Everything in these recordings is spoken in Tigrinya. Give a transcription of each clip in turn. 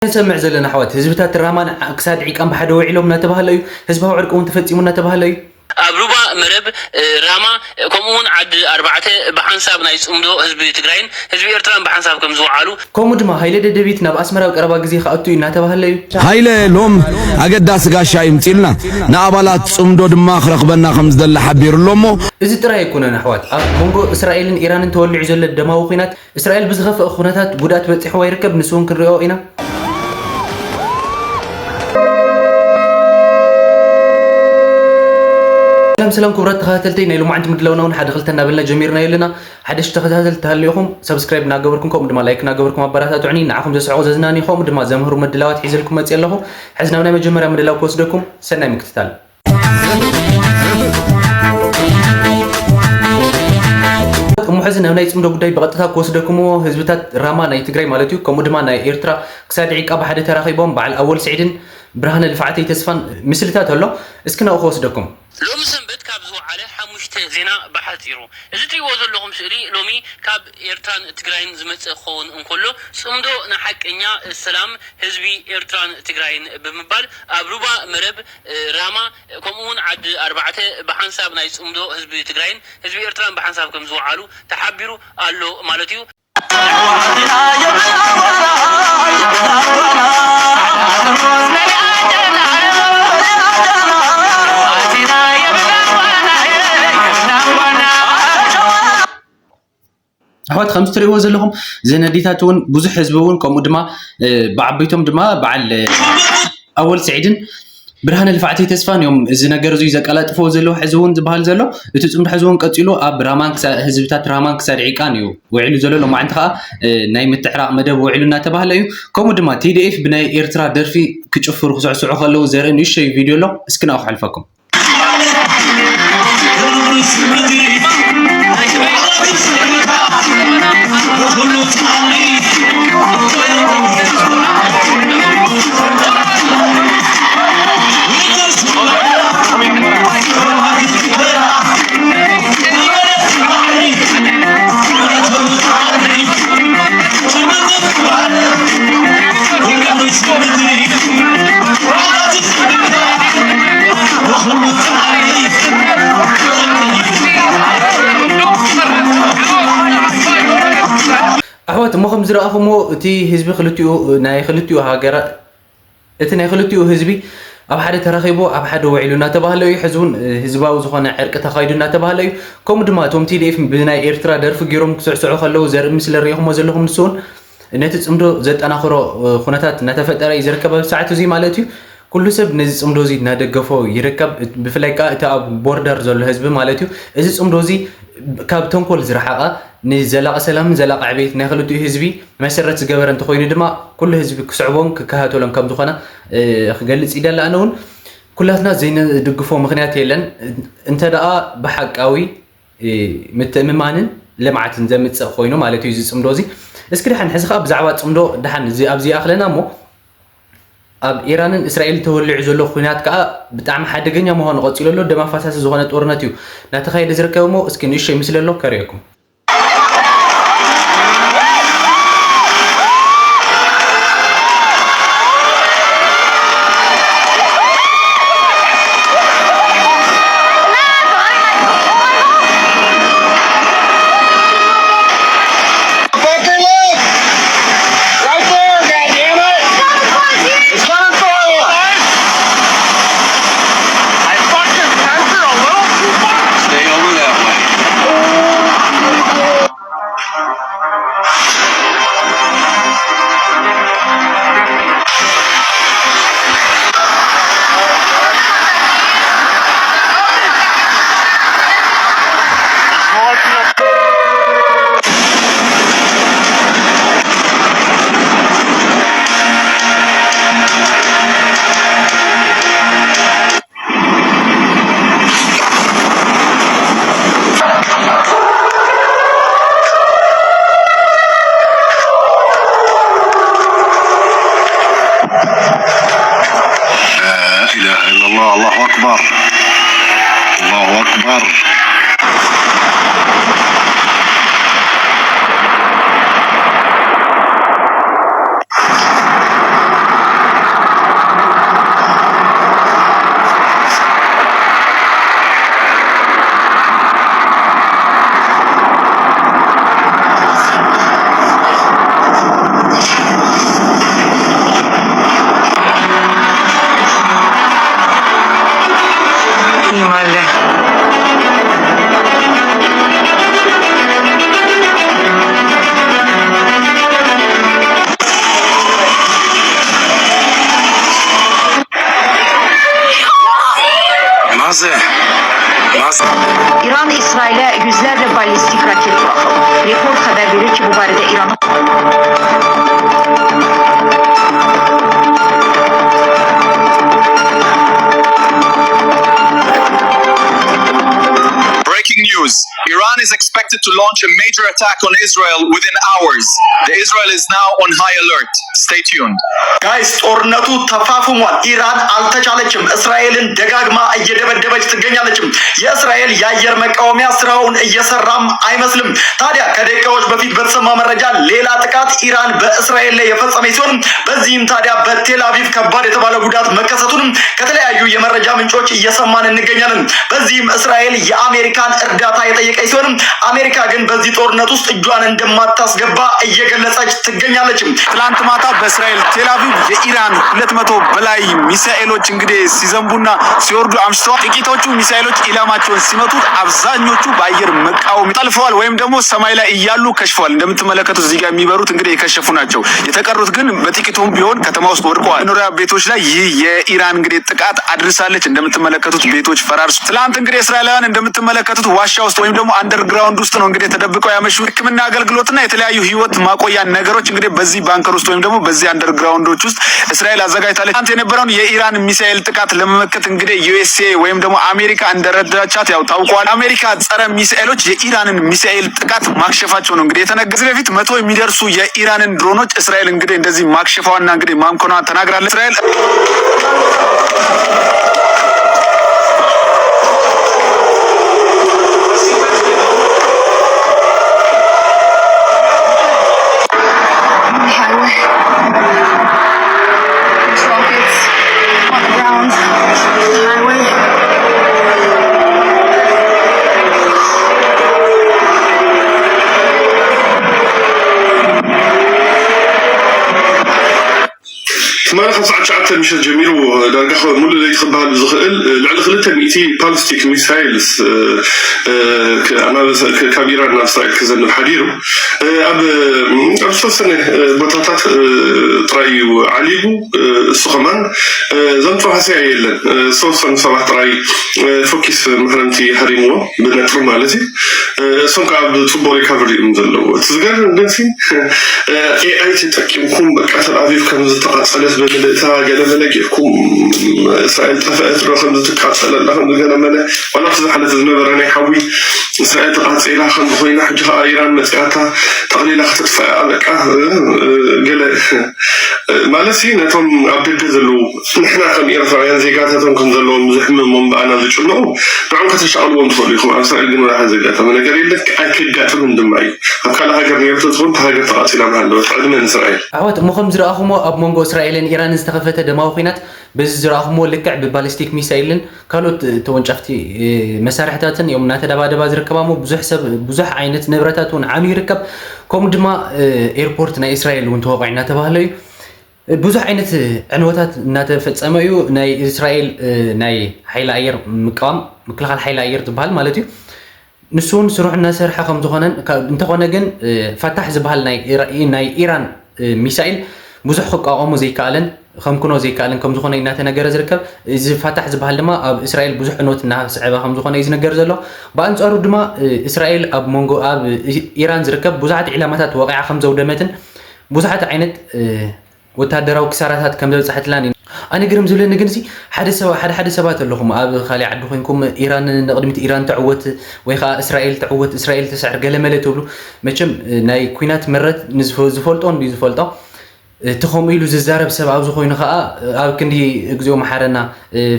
ንሰምዕ ዘለና ኣሕዋት፣ ህዝብታት ራማን ዓ-፣ ክሳድ ዒቃን ብሓደ ውዒሎም እናተባህለ እዩ። ህዝባዊ ዕርቂ እውን ተፈጺሙ እናተባህለ እዩ። ኣብ ሩባ መረብ፣ እ፣ ራማ፣ እ፣ ከምኡ እውን ዓዲ ኣርባዕተ ብሓንሳብ ናይ ጽምዶ ህዝቢ ትግራይን ህዝቢ ኤርትራን ብሓንሳብ ከም ዝወዓሉ፣ ከምኡ ድማ ሃይለ ደደቢት ናብ ኣስመራ ኣብ ቀረባ ግዜ ክኣቱ እዩ እናተባህለ እዩ። ሃይለ ሎም ኣገዳሲ ጋሻ ይምጽልና ንኣባላት ጽምዶ ድማ ክረኽበና ከም ዝደሊ ሓቢሩ ኣሎ እሞ። እዚ ጥራይ ኣይኮነን ኣሕዋት፣ ኣብ መንጎ እስራኤልን ኢራንን ተወሊዑ ዘሎ ደማዊ ኲናት እስራኤል ብዝኸፍአ ኩነታት ጉድኣት በጺሕዋ ይርከብ፣ ንሱ እውን ክንሪኦ ኢና። ሰላም ሰላም ክቡራት ተኸታተልተይ ናይ ሎማዓንቲ ምድላውና እውን ሓደ ክልተ እናበልና ጀሚርናዮ ኣለና። ሓደሽቲ ተኸታተልቲ ተሃሊኹም ሰብስክራይብ እናገበርኩም ከምኡ ድማ ላይክ እናገበርኩም ኣበረታትዑኒ። ንዓኹም ዘስሕቑ ዘዝናንዩ ከምኡ ድማ ዘምህሩ ምድላዋት ሒዘልኩም መፅእ ኣለኹ። ሕዚ ናብ ናይ መጀመርያ ምድላው ክወስደኩም ሰናይ ምክትታል። እሞ ሕዚ ናብ ናይ ጽምዶ ጉዳይ ብቐጥታ ክወስደኩም እሞ ህዝብታት ራማ ናይ ትግራይ ማለት እዩ ከምኡ ድማ ናይ ኤርትራ ክሳድ ዒቃ ብሓደ ተራኺቦም በዓል ኣወል ስዒድን ብርሃነ ልፍዓተይ ተስፋን ምስልታት ኣሎ። እስኪ ናብኡ ክወስደኩም። ሎሚ ሰንበት ካብ ዝወዓለ ሓሙሽተ ዜና ብሓጺሩ። እዚ እትሪእዎ ዘለኹም ስእሊ ሎሚ ካብ ኤርትራን ትግራይን ዝመጽእ ክኸውን እንከሎ፣ ጽምዶ ንሓቀኛ ሰላም ህዝቢ ኤርትራን ትግራይን ብምባል ኣብ ሩባ መረብ፣ እ፣ ራማ፣ ከምኡ እውን ዓዲ ኣርባዕተ ብሓንሳብ ናይ ጽምዶ ህዝቢ ትግራይን ህዝቢ ኤርትራን ብሓንሳብ ከም ዝወዓሉ ተሓቢሩ ኣሎ ማለት እዩ። ኣሕዋት ከምዚ ትሪእዎ ዘለኹም ዘነዲታት እውን ብዙሕ ህዝቢ እውን ከምኡ ድማ፣ እ፣ ብዓበይቶም ድማ በዓል፣ እ፣ ኣወል ስዒድን ብርሃነ ልፍዓተይ ተስፋን እዮም እዚ ነገር እዙይ ዘቀላጥፍዎ ዘለዉ። ሕዚ እውን ዝበሃል ዘሎ እቲ ጽምዶ ሕዚ እውን ቀጺሉ ኣብ ራማን ክሳ-፣ ህዝብታት ራማን ክሳድ ዒቃን እዩ ውዒሉ ዘሎ። ሎማዓንቲ ከዓ፣ እ፣ ናይ ምትዕራቕ መደብ ውዒሉ እናተባህለ እዩ። ከምኡ ድማ ቲ ዲ ኤፍ ብናይ ኤርትራ ደርፊ ክጭፍሩ ክስዕስዑ ከለዉ ዘርኢ ንእሽተይ ቪድዮ ኣሎ። እስኪ ናብኡ ከሕልፈኩም። ኣሕዋት፣ እሞ ከም ዝረኣኹምዎ፣ እቲ ህዝቢ ክልቲኡ፣ ናይ ክልቲኡ ሃገራት፣ እቲ ናይ ክልቲኡ ህዝቢ ኣብ ሓደ ተራኺቡ ኣብ ሓደ ውዒሉ እናተባህለ እዩ። ሕዚ እውን፣ እ፣ ህዝባዊ ዝኾነ ዕርቂ ተኻይዱ እናተባህለ እዩ። ከምኡ ድማ እቶም ቲ ዲ ኤፍ ብናይ ኤርትራ ደርፊ ገይሮም ክስዕስዑ ከለዉ ዘርኢ ምስሊ ርኢኹምዎ ዘለኹም፣ ንሱ እውን ነቲ ጽምዶ ዘጠናኽሮ፣ እ፣ ኩነታት እናተፈጠረ እዩ ዝርከብ ኣብዚ ሰዓት እዚ ማለት እዩ። ኩሉ ሰብ ነዚ ጽምዶ እዚ እናደገፎ ይርከብ። ብፍላይ ከኣ እቲ ኣብ ቦርደር ዘሎ ህዝቢ ማለት እዩ። እዚ ጽምዶ እዚ ካብ ተንኮል ዝረሓቐ፣ ንዘላቒ ሰላምን ዘላቒ ዕቤት ናይ ክልቲኡ ህዝቢ መሰረት ዝገበረ እንተኾይኑ ድማ ኩሉ ህዝቢ ክስዕቦን ክከታተሎን ከም ዝኾነ፣ እ፣ ክገልጽ ይደሊ። ኣነ እውን ኩላትና ዘይንድግፎ ምኽንያት የለን። እንተ ደኣ ብሓቃዊ፣ እ፣ ምትእምማንን ልምዓትን ዘምጽእ ኮይኑ ማለት እዩ እዚ ጽምዶ እዚ። እስኪ ደሓን ሕዚ ከኣ ብዛዕባ ጽምዶ ደሓን እዚ ኣብዚ ይኣኽለና እሞ ኣብ ኢራንን እስራኤልን ተወሊዑ ዘሎ ኲናት ከኣ ብጣዕሚ ሓደገኛ ምዃኑ ቀጺሉ ኣሎ። ደም ኣፋሳሲ ዝኾነ ጦርነት እዩ እናተኻየደ ዝርከብ እሞ እስኪ ንእሽተይ ምስሊ ኣሎ ከርእየኩም። Fucking look! Right there, goddammit! It's coming for you! I fucking sent it a little too far! Stay over that way. لا إله إلا الله، الله أكبر، الله أكبر. Bellilici bu barədə İran. Breaking news. Iran is expected to launch a major attack on Israel within hours. The Israel is now on high alert. Stay tuned. Guys, ጦርነቱ ተፋፍሟል። ኢራን አልተቻለችም። እስራኤልን ደጋግማ እየደበደበች ትገኛለችም። የእስራኤል የአየር መቃወሚያ ስራውን እየሰራም አይመስልም። ታዲያ ከደቂቃዎች በፊት በተሰማ መረጃ ሌላ ጥቃት ኢራን በእስራኤል ላይ የፈጸመች ሲሆን በዚህም ታዲያ በቴል አቪቭ ከባድ የተባለ ጉዳት መከሰቱንም ከተለያዩ የመረጃ ምንጮች እየሰማን እንገኛለን። በዚህም እስራኤል የአሜሪካን እርዳታ የጠየቀች ሲሆን አሜሪካ ግን በዚህ ጦርነት ውስጥ እጇን እንደማታስገባ እየገለጸች ትገኛለች። ትላንት ማታ በእስራኤል ቴል አቪቭ የኢራን ሁለት መቶ በላይ ሚሳኤሎች እንግዲህ ሲዘንቡና ሲወርዱ አምሽተዋል። ጥቂቶቹ ሚሳኤሎች ኢላማቸውን ሲመቱ አብዛኞቹ በአየር መቃወም ጠልፈዋል ወይም ደግሞ ሰማይ ላይ እያሉ ከሽፈዋል። እንደምትመለከቱት እዚህ ጋር የሚበሩት እንግዲህ የከሸፉ ናቸው። የተቀሩት ግን በጥቂቱም ቢሆን ከተማ ውስጥ ወድቀዋል። መኖሪያ ቤቶች ላይ ይህ የኢራን እንግዲህ ጥቃት አድርሳለች። እንደምትመለከቱት ቤቶች ፈራርሱ። ትላንት እንግዲህ እስራኤላውያን እንደምትመለከቱት ዋሻ ውስጥ ወይም ደግሞ አንደርግራውንድ ውስጥ ነው እንግዲህ ተደብቀው ያመሹ። ሕክምና አገልግሎትና የተለያዩ ህይወት ማቆያ ነገሮች እንግዲህ በዚህ ባንከር ውስጥ ወይም ደግሞ በዚህ አንደርግራውንዶች ውስጥ እስራኤል አዘጋጅታለች። ትላንት የነበረውን የኢራን ሚሳኤል ጥቃት ለመመከት እንግዲህ ዩ ኤስ ኤ ወይም ደግሞ አሜሪካ እንደረዳቻት ያው ታውቋል። አሜሪካ ጸረ ሚሳኤሎች የኢራንን ሚሳኤል ጥቃት ማክሸፋቸው ነው እንግዲህ የተነገረ። ከዚህ በፊት መቶ የሚደርሱ የኢራንን ድሮኖች እስራኤል እንግዲህ እንደዚህ ማክሸፋዋና እንግዲህ ማምከኗ ተናግራለች። እስራኤል ትማሊ ካብ ሰዓት ትሽዓተ ምሸት ጀሚሩ ዳርጋ ሙሉእ ለይቲ ክበሃል ብዝኽእል ልዕሊ ክልተ ሚእቲ ባሊስቲክ ሚሳይልስ፣ እ፣ እ፣ ክ-፣ ኣናበሰ-፣ ክ-፣ ካብ ኢራን ናብ እስራኤል ክዘንብ ሓዲሩ። እ፣ ኣብ፣ ኣብ ዝተወሰነ፣ እ፣ ቦታታት፣ እ፣ ጥራይ እዩ ዓሊቡ። እ፣ እሱ ከማን፣ እ፣ ዘምፅኦ ሃስያ የለን። እ፣ ዝተወሰኑ ሰባት ጥራይ፣ እ፣ ፎኪስ መሕረምቲ ሃሪምዎ ብነጥሪ ማለት እዩ። እ፣ እሶም ከዓ ብፅቡቅ ሪካቨሪ እዮም ዘለዉ። እቲ ዝገርም ግን ሲ፣ እ፣ ኤ ኣይ ተጠቂምኩም በቃ ተል ኣቪቭ ከም ዝተቃፀለት ብምልእታ ገለ መለ ጌርኩም፣ እስራኤል ጠፍአት ዶ ከም ዝትቃፀል ኣላ ከም ዝገለ መለ፣ ዋላ እቲ ዝሓለፈ ዝነበረ ናይ ሓዊ እስራኤል ተቃፂላ ከም ኮይና ሕጂ ከዓ ኢራን መፂኣታ ጠቅሊላ ክትጥፈኣ በቃ፣ እ፣ እ፣ ገለ፣ እ፣ ማለት ሲ ነቶም ኣብ ደገ ዘለዉ ንሕና ከም ኤርትራውያን ዜጋታቶም ከም ዘለዎም ዘሕምሞም ብኣና ዝጭነቑ ንዖም ከተሻቕልዎም ትኽእሉ ኢኹም። ኣብ እስራኤል ግን ወላ ሓደ ዘጋጠመ ነገር የለን፣ ኣይከጋጥምን ድማ እዩ። ኣብ ካልእ ሃገር ነይሩ ተዝኸውን እታ ሃገር ተቓጺላ ምሃለወት። ዕድመ ንእስራኤል። ኣሕዋት እሞ ከም ዝረኣኹሞ ኣብ መንጎ እስራኤልን ኢራንን ዝተኸፈተ ደማዊ ኲናት በዚ ዝረኣኹሞ ልክዕ ብባሊስቲክ ሚሳይልን ካልኦት ተወንጨፍቲ መሳርሕታትን እዮም እናተደባደባ ዝርከባ እሞ ብዙሕ ሰብ ብዙሕ ዓይነት ንብረታት እውን ዓኑ ይርከብ። ከምኡ ድማ ኤርፖርት ናይ እስራኤል እውን ተወቒዑ እናተባህለ እዩ። ብዙሕ ዓይነት ዕንወታት እናተፈጸመ እዩ። ናይ እስራኤል ናይ ሓይሊ ኣየር ምቅዋም ምክልኻል ሓይሊ ኣየር ዝበሃል ማለት እዩ። ንሱ እውን ስርሑ እናሰርሐ ከም ዝኾነን እንተኾነ ግን ፋታሕ ዝበሃል ናይ ኢራን ሚሳኤል ብዙሕ ክቋቋሞ ዘይከኣለን ከምክኖ ዘይከኣልን ከም ዝኾነ እናተነገረ ዝርከብ። እዚ ፋታሕ ዝበሃል ድማ ኣብ እስራኤል ብዙሕ ዕንወት እናስዐበ ከም ዝኾነ እዩ ዝነገር ዘሎ። ብኣንጻሩ ድማ እስራኤል ኣብ መንጎ ኣብ ኢራን ዝርከብ ብዙሓት ዒላማታት ወቒዓ ከም ዘውደመትን ብዙሓት ዓይነት ወታደራዊ ክሳራታት ከም ዘብጻሕትላን እዩ። ኣነ ግርም ዝብለኒ ግን ሓደ ሓደ ሰባት ኣለኹም ኣብ ካሊእ ዓዲ ኮይንኩም ኢራን ንቕድሚት ኢራን ትዕወት ወይ ከዓ እስራኤል ትዕወት እስራኤል ትስዕር ገለመለ ትብሉ። መቸም ናይ ኩናት መረት ዝፈልጦ እንዲ ዝፈልጦ እቲ ከምኡ ኢሉ ዝዛረብ ሰብ ኣብዚ ኮይኑ ከዓ ኣብ ክንዲ እግዚኣብሔር መሓረና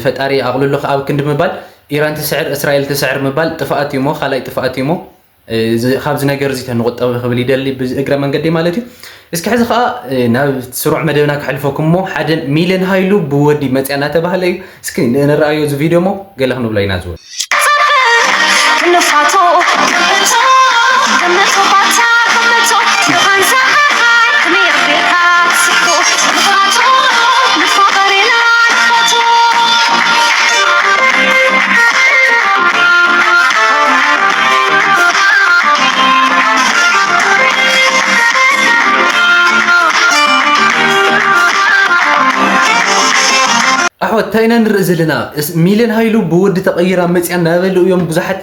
ፈጣሪ ኣቕልሎ ኣብ ክንዲ ምባል ኢራን ትስዕር እስራኤል ትስዕር ምባል ጥፍኣት እዩሞ ካልኣይ ጥፍኣት እዩሞ ካብዚ ነገር እዚ ተንቁጠብ ክብል ይደሊ እግረ መንገዲ ማለት እዩ። እስኪ ሕዚ ከዓ ናብ ስሩዕ መደብና ክሕልፈኩም እሞ ሓደ ሚልን ሃይሉ ብወዲ መፅያ እናተባህለ እዩ። እስኪ ንረኣዮ እዚ ቪድዮ እሞ ገለ ክንብሎ ኢና ዝብል ኣሕዋት እንታይ ኢና ንርኢ ዘለና? ሚልን ሃይሉ ብወዲ ተቐይራ መፅያ እናበሉ እዮም ብዙሓት።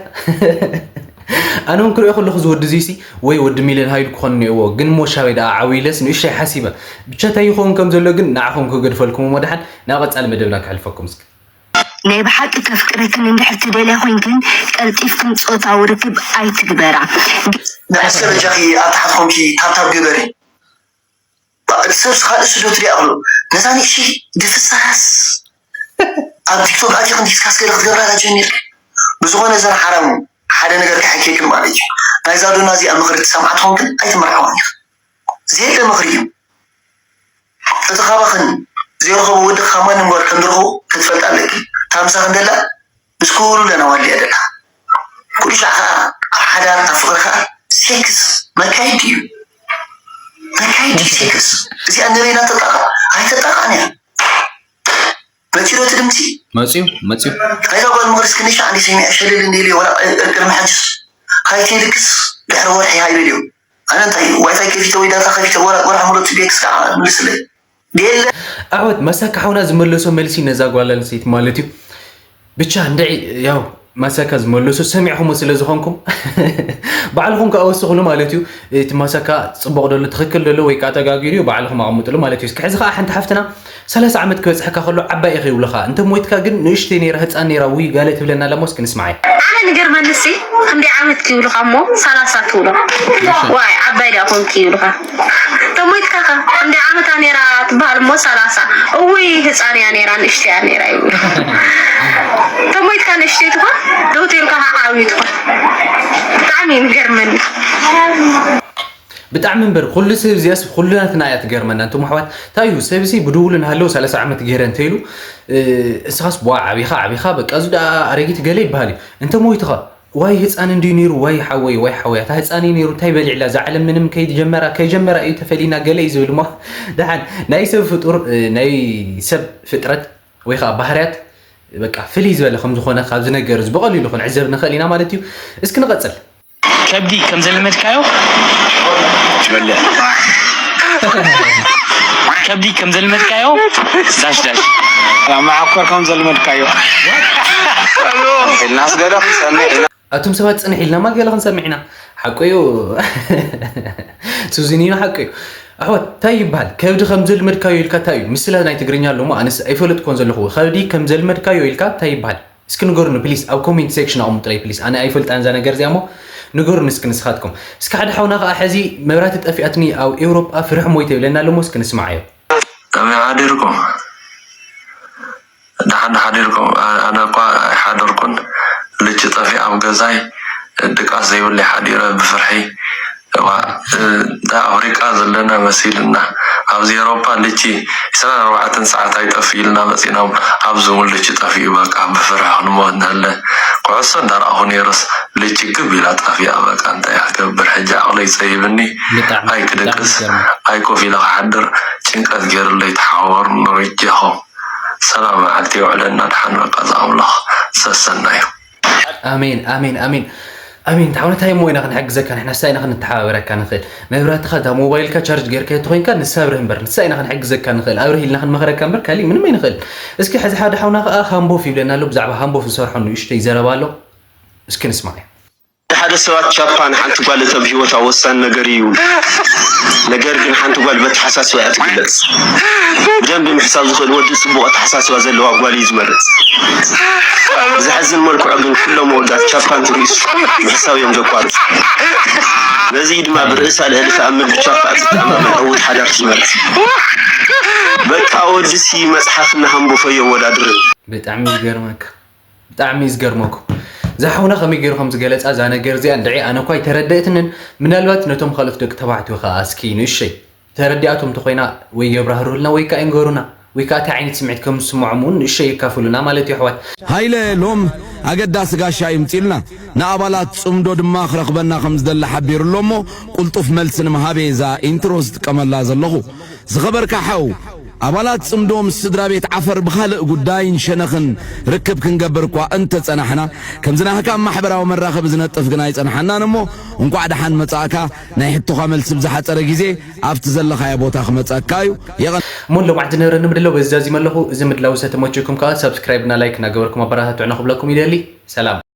ኣነ እውን ክሪኦ ከለኹ ዝወዲ እዚሲ ወይ ወዲ ሚልዮን ሃይሉ ክኾን እኒኦዎ፣ ግን ሞሻበይ ደኣ ዓው ኢለስ ንእሽተይ ሓሲበ። ብቻ እንታይ ይኸውን ከም ዘሎ ግን ንዓኹም ክገድፈልኩም እሞ ደሓን ናብ ቀጻሊ መደብና ከሕልፈኩም እስኪ። ናይ ብሓቂ ተፍቅረክን እንድሕር ትደልያ ኮይንክን ቀልጢፍክን ጾታዊ ርክብ ኣይትግበራ። ንሕሰብ እጃኺ ኣብ ታሕቲ ኮንኪ ታብታብ ግበሪ። እቲ ሰብ ካልእ ስዶ ትሪኣ ኣሎ። ነዛ ንእሽተይ ድፍሳስ ኣብ ቲክቶክ ኣትያ ክንዲስካስ ገለ ክትገብራ ጀሚር። ብዝኾነ ዘር ሓራም ሓደ ነገር ክሓኪክን ማለት እዩ። ናይዛ ዶና እዚኣ ምኽሪ ትሰምዓ ትኾንክን ኣይትመርዓዋን ኢኻ። ዘየለ ምኽሪ እዩ። እቲ ካባኽን ዘይረኸቡ ወዲ ካብ ማንም ጓል ከም ዝረኸቡ ክትፈልጥ ኣለኪ። ታምሳ ክንደላ ምስ ኩሉ ደና ዋልያ ደላ። ኩሉ ሻዕ ከዓ ኣብ ሓዳር ኣብ ፍቕሪ ከዓ ሴክስ መካየዲ እዩ። መካየዲ እዩ ሴክስ። እዚኣ ንበይና ተጣቃ ኣይተጣቃን እያ። መፂኡ ዶ እቲ ድምፂ? መፂኡ፣ መፂኡ። ናይዛ ጓል ምኽሪ እስኪ ንሻዕ እንዲ ሰሚዐ ሸለል እንዲ ኢለ ወላ ቅድሚ ሕጅስ ሃይቴልክስ ድሕሪ ወርሒ ሃይብል እዩ። ኣነ እንታይ ዋይፋይ ከፊተ ወይ ዳታ ከፊተ ወራ ወራ ሙሉ ቤክስ ከዓ ምልስለይ። የለ። ኣሕዋት መሳካ ሓውና ዝመለሶ መልሲ ነዛ ጓል ኣንስተይቲ ማለት እዩ። ብቻ እንድዒ ያው ማሳካ ዝመለሶ ሰሚዕኹሞ ስለ ዝኾንኩም ባዕልኹም ከዓ ወስኹሉ ማለት እዩ። እቲ ማሳካ ጽቡቕ ደሎ ትኽክል ደሎ ወይ ከዓ ተጋጊሩ እዩ ባዕልኹም ኣቐምጥሉ ማለት እዩ። እስኪ ሕዚ ከዓ ሓንቲ ሓፍትና ሰላሳ ዓመት ክበጽሐካ ከሎ ዓባይ ኢኺ ይብሉኻ። እንተ ሞይትካ ግን ንእሽተይ ነይራ፣ ህጻን ነይራ፣ ውይ ጋለ ትብለና ኣለሞ እስኪ ንስማዓይ። ኣነ ንገርመኒ ሲ ክንደይ ዓመት ይብሉኻ እሞ ሰላሳ ትብሎ። ዋይ ዓባይ ዳ ኮንኪ ይብሉኻ። እንተ ሞይትካ ከ ክንደይ ዓመታ ነይራ ትበሃል እሞ ሰላሳ። እውይ ህጻን እያ ነይራ፣ ንእሽተይ እያ ነይራ ይብሉ። እንተ ሞይትካ ንእሽተይ ትኾን፣ ደው ተይልካ ከዓ ዓብዪ ትኾን። ብጣዕሚ እዩ ንገርመኒ። ብጣዕሚ እምበር ኩሉ ሰብ እዚኣስ ኩሉናትና እያ ትገርመና። እንቶም ኣሕዋት እንታይ እዩ ሰብሲ ብድውሉ እናሃለወ ሰላሳ ዓመት ገይረ እንተኢሉ፣ እ፣ እስኻስ ቧ ዓቢኻ ዓቢኻ በቃ እዚ ደኣ ኣረጊት ገለ ይበሃል እዩ። እንተ ሞይትኻ ዋይ ህፃን እንድዩ ነይሩ ዋይ ሓወይ ዋይ ሓወይ ኣታ ህፃን እዩ ነይሩ እንታይ በሊዕላ እዛ ዓለም ምንም ከይጀመራ ከይጀመራ እዩ ተፈሊና ገለ እዩ ዝብል እሞ ደሓን ናይ ሰብ ፍጡር፣ እ፣ ናይ ሰብ ፍጥረት ወይ ከዓ ባህርያት በቃ ፍልይ ዝበለ ከም ዝኾነ ካብዚ ነገር እዚ ብቐሊሉ ክንዕዘብ ንኽእል ኢና ማለት እዩ። እስኪ ንቐፅል። ከብዲ ከም ዘለመድካዮ ትበልዕ። ከብዲ ከም ዘለመድካዮ ዳሽ ዳሽ። መዓኮር ከም ዘለመድካዮ ኢልናስ ገለ ክንሰምዕ ኢና። ኣቱም ሰባት ጽንሕ ኢልና ማ ገለ ክንሰምዕ ኢና። ሓቁ እዩ። ሱዚኒኖ ሓቁ እዩ። ኣሕዋት እንታይ ይበሃል ከብዲ ከም ዘልመድካዮ ኢልካ እንታይ እዩ ምስላ ናይ ትግርኛ ኣሎ እሞ ኣነስ ኣይፈለጥኩን ዘለኹ ከብዲ ከም ዘልመድካዮ ኢልካ እንታይ ይበሃል? እስኪ ንገሩኒ ፕሊስ ኣብ ኮሜንት ሴክሽን ኣቕምጡለይ ፕሊስ ኣነ ኣይፈልጣን እዛ ነገር እዚኣ እሞ ንገሩኒ እስኪ ንስኻትኩም። እስኪ ሓደ ሓውና ከዓ ሕዚ መብራህቲ ጠፊኣትኒ ኣብ ኤውሮጳ ፍርሒ ሞይተ ይብለና ኣሎ እሞ እስኪ ንስማዓዮ። ከመይ ሓዲርኩም? ደሓን ሓዲርኩም? ኣነ እኳ ኣይሓደርኩን። ልቺ ጠፊኣ ኣብ ገዛይ ድቃስ ዘይብለይ ሓዲረ ብፍርሒ። እዋ፣ እታ ኣፍሪቃ ዘለና መሲልና ኣብዚ ኤሮፓ ልቺ ዕስራን ኣርባዕተን ሰዓት ኣይጠፍእልና መጺና ኣብዚ እውን ልቺ ጠፊኡ በቃ ብፍርሒ ክንሞት ንህለ። ኩዕሶ እንዳረኣኹ ነይረስ ልቺ ግብ ኢላ ጠፊኣ በቃ እንታይ ክገብር ሕጂ ዓቕለይ ጸይብኒ። ብጣዕሚ፣ ኣይክደቅስ ብጣዕሚ ይገርም። ኣይኮፍ ኢለ ክሓድር ጭንቀት ገይርለይ ተሓወሩ ንርጀኹም። ሰላም መዓልቲ የውዕለና ድሓን በቃ ዝኣምላኽ ሰሰናዩ። ኣሜን ኣሜን ኣሜን ኣሜን። ታውነታይ እሞ ኢና ክንሕግዘካ ንሕና ንሳ ኢና ክንተሓባበረካ ንኽእል። መብራትኻ እታ ሞባይልካ ቻርጅ ጌርካ ተኾይንካ ንሳ ኣብርህ እምበር ንሳ ኢና ክንሕግዘካ ንኽእል። ኣብርህ ኢልና ክንመኸረካ እምበር ካሊእ ምንም ኣይንኽእል። እስኪ ሕዚ ሓደ ሓውና ከዓ ሃምቦፍ ይብለና ኣሎ። ብዛዕባ ሃምቦፍ ዝሰርሖ ንእሽተይ ዘረባ ኣሎ። እስኪ ንስማዕ። ሓደ ሰባት ቻፓ ንሓንቲ ጓል እተብ ህይወታ ወሳኒ ነገር እዩ። ነገር ግን ሓንቲ ጓል በተሓሳስባ እያ ትግለጽ። ብደንቢ ምሕሳብ ዝኽእል ወዲ ጽቡቕ ኣተሓሳስባ ዘለዋ ጓል እዩ ዝመርጽ። ብዘሕዝን መልክዑ ግን ኩሎም ኣወዳት ቻፓ እንትርእዩስ ምሕሳብ እዮም ዘቋርጹ። ነዚ ድማ ብርእሳ ልዕሊ ተኣምር ብቻፓ እትተኣማመን ዕዉት ሓዳር ትመርጽ። በቃ ወድሲ መጽሓፍና ሃምቦፎ የወዳድርን። ብጣዕሚ ይገርመካ። ብጣዕሚ እዩ ዝገርመኩም። እዛ ሓውና ከመይ ገይሩ ከም ዝገለጻ እዛ ነገር እዚኣ እንድዒ ኣነ እኳ ኣይተረደእትንን። ምናልባት ነቶም ካልኦት ደቂ ተባዕትዮ ከኣ እስኪ ንእሸይ ተረዲኣቶም እንተኾይና ወይ የብራህሩልና ወይ ከኣ ይንገሩና ወይ ከኣ እንታይ ዓይነት ስምዒት ከም ዝስምዖም እውን ንእሸይ የካፍሉና ማለት እዩ ኣሕዋት። ሃይለ ሎም ኣገዳሲ ጋሻ ይምጽልና ንኣባላት ጽምዶ ድማ ክረኽበና ከም ዝደሊ ሓቢሩ ኣሎ እሞ ቁልጡፍ መልሲ ንምሃብ እየ እዛ ኢንትሮ ዝጥቀመላ ዘለኹ። ዝኸበርካ ሓው ኣባላት ጽምዶ ምስ ስድራ ቤት ዓፈር ብኻልእ ጉዳይን ሸነኽን ርክብ ክንገብር እኳ እንተጸናሕና፣ ከምዚ ናህካ ኣብ ማሕበራዊ መራኸቢ ዝነጥፍ ግን ኣይጸንሓናን እሞ፣ እንቋዕ ደሓን መጻእካ። ናይ ሕቶኻ መልሲ ብዝሓጸረ ግዜ ኣብቲ ዘለኻዮ ቦታ ክመጸካ እዩ። የቐን- እሞ ሎማዕቲ ዝነበረኒ ምድላው በዚ ዛዚመ ኣለኹ። እዚ ምድላው ዝተመቸኩም ከኣ ሳብስክራይብ እና ላይክ እናገበርኩም ኣበረታትዑና ክብለኩም ይደሊ። ሰላም።